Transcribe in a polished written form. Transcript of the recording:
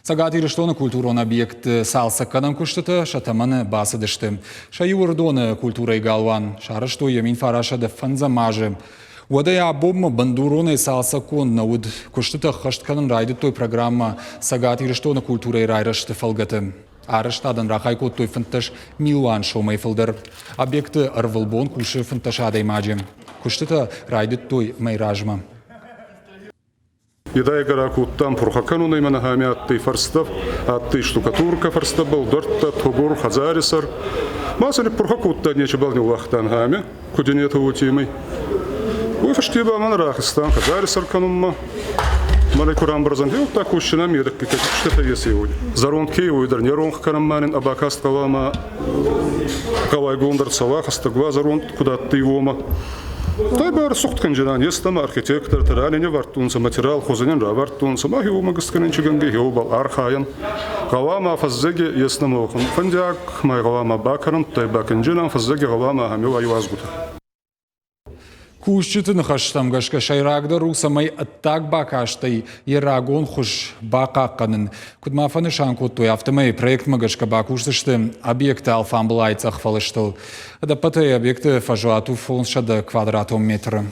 Цӕгат Ирыстоны культурон объектты цалцӕггӕнӕн куыстытӕ сӕ тӕмӕны бацыдысты. Сӕ иу Ӕрыдоны культурӕйы галуан сарӕзтой йӕ 1900 фӕндзӕм азы. Уӕдӕй абонмӕ бындуронӕй цалцӕггонд нӕ уыд. Куыстытӕ ӕххӕст кӕнын райдыдтой программӕ Цӕгат Ирыстоны культурӕйы райрӕзты фӕлгӕты. Арӕзтадӕн рахай кодтой 15 милуан сомӕй фылдӕр. Объекты ӕрвылбон кусы 15 адӕймаджы. Куыстытӕ райдыдтой мӕй размӕ. Едайгӕ ракодтам пурхӕ кӕнунӕй мӕнӕ ами адтӕй фӕрстӕ, адтӕй штукатуркӕ фӕрстӕбӕл, дуӕрттӕ, тогур, хӕдзари сӕр. Ма сӕ ниппурхӕ кодта, нечебал ниууагътан ами, куд иннетӕ уотемӕй. Уой фӕсте ба мӕн рахизтан хӕдзари сӕр кӕнунмӕ. Мӕнӕ ку рамбӕрзӕн, гъеудта косчинӕ медӕгги куститӕ ес Зӕронд ке уой дӕр не ронх кӕнӕн ма нин ӕ бакаст гъӕуама гъӕуайгонд ӕрцӕуа, хӕстӕг уа зӕронд куд адтӕй, уомӕ. Тай ба ӕрсугъдкӕнджинан, естӕмӕ архитектортӕ рани не вардтонцӕ, материал хузӕнӕн равардтонцӕ, ма хеуомӕ гӕсгӕ нинчигӕнгӕ хеуобӕл архайӕн. Гъӕуама фӕззӕги еснӕмӕ фӕндиаг, ма гъӕуама бакӕнӕн, тай бакӕнджинан, фӕззӕги гъӕуама хӕмеуа иуазгутӕ. Кусджыты ныхӕстӕм гӕсгӕ сӕйрагдӕр у, цӕмӕй ӕддаг бакастӕй йӕ рагон хуыз бахъахъхъӕнын. Куыд ма фӕнысан кодтой, афтӕмӕй проектмӕ гӕсгӕ бакусдзысты объекты алфамбылай цъӕх фӕлыстыл. Ӕдӕппӕтӕй объекты фӕзуат у 500 квадратон метры.